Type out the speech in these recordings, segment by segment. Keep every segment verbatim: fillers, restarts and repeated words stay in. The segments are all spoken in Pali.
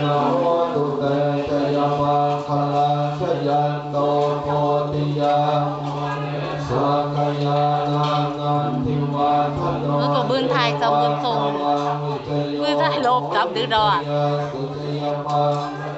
Anāverena hotu te jayamaṅgalaṃ. Jayanto bodhiyā mūle sakyānaṃ nandivaḍḍhano. มันก็บืนถ่ายสองคนส่ง evaṃ vijayā บืนถ่ายลบกลับดึกดอย hohi jayassu jayamaṅgale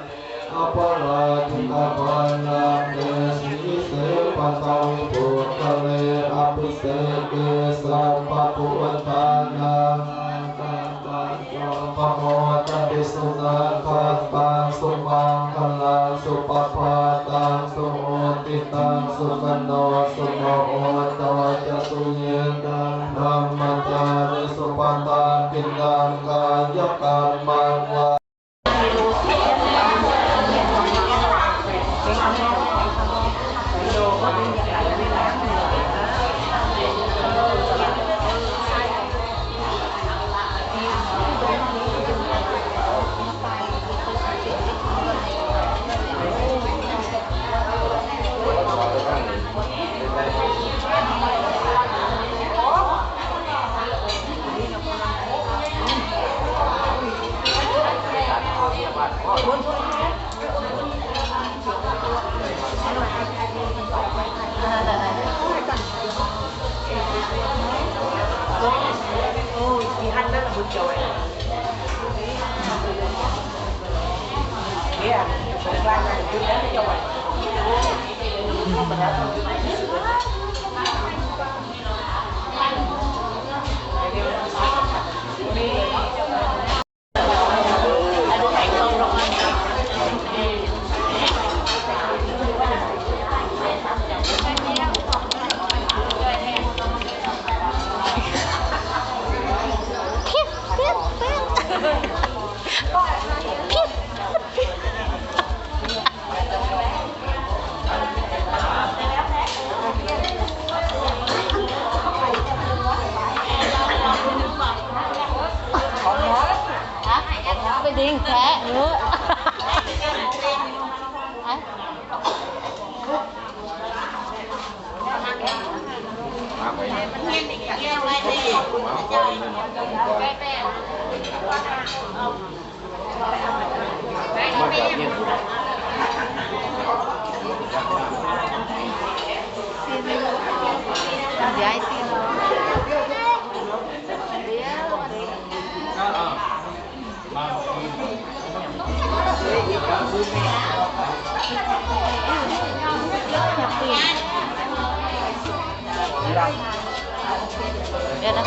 aparājitapallaṅke sīse paṭhavipokkhare abhiseke sabbabuddhānaṃ aggappatto pamodati. Sunakkhattaṃ sumaṅgalaṃ supabhātaṃ suhuṭṭhitaṃ sukhaṇo sumuhutto ca suyiṭṭhaṃ brahmacārisu. Padakkhiṇaṃ kāyakammaṃ vā ฮะ ไปดึงแพะรู้ ฮะ เดี๋ยวนะ